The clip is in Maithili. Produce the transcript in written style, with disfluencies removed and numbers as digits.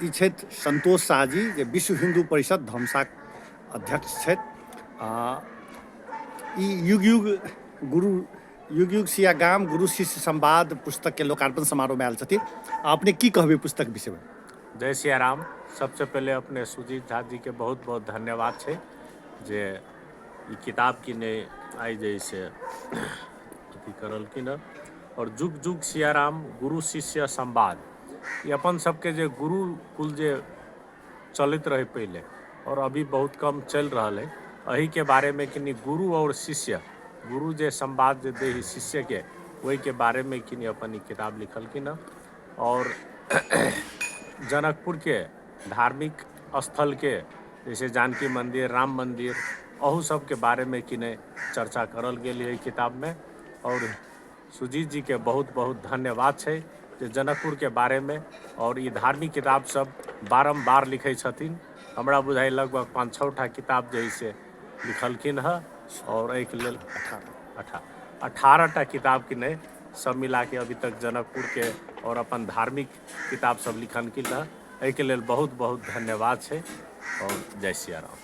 ई छथि संतोष शाह जी जे विश्व हिन्दू परिषद धमसाक अध्यक्ष छथि। ई युग युग गुरु युग युग सिया गाम गुरु शिष्य संवाद पुस्तक के लोकार्पण समारोह में आयल छथिन। अपने की कहबै पुस्तक विषय में? जय सियाराम। सबसे पहले अपने सुजीत झा जी के बहुत बहुत धन्यवाद छै जे ई किताब किने आइ जे से अथी करलखिन हँ। और जुग जुग सियाराम गुरु शिष्य संवाद, ई अपन सबके जे गुरुकुल जे चलैत रहै पहिले और अभी बहुत कम चलि रहल है, एहिके बारेमे किनी गुरु और शिष्य, गुरु जे संवाद जे दै है शिष्यके, ओहिके बारेमे किनी अपन ई किताब लिखलखिन हँ। और जनकपुरके धार्मिक स्थलके जैसे जानकी मंदिर, राम मंदिर, अहू सबके बारेमे किने चर्चा करल गेल है किताबमे। और सुजीत जी के बहुत बहुत धन्यवाद छै जे जनकपुरके बारेमे और ई धार्मिक किताब सब बारम्बार लिखै छथिन। हमरा बुझाइ लगभग 5-6 टा किताब जे है से लिखलखिन हँ और एहिके लेल 18 टा किताब कि नहि सब मिलाके अभी तक जनकपुरके और अपन धार्मिक किताब सब लिखलखिन हँ। एहिके लेल बहुत बहुत धन्यवाद छै और जय सियाराम।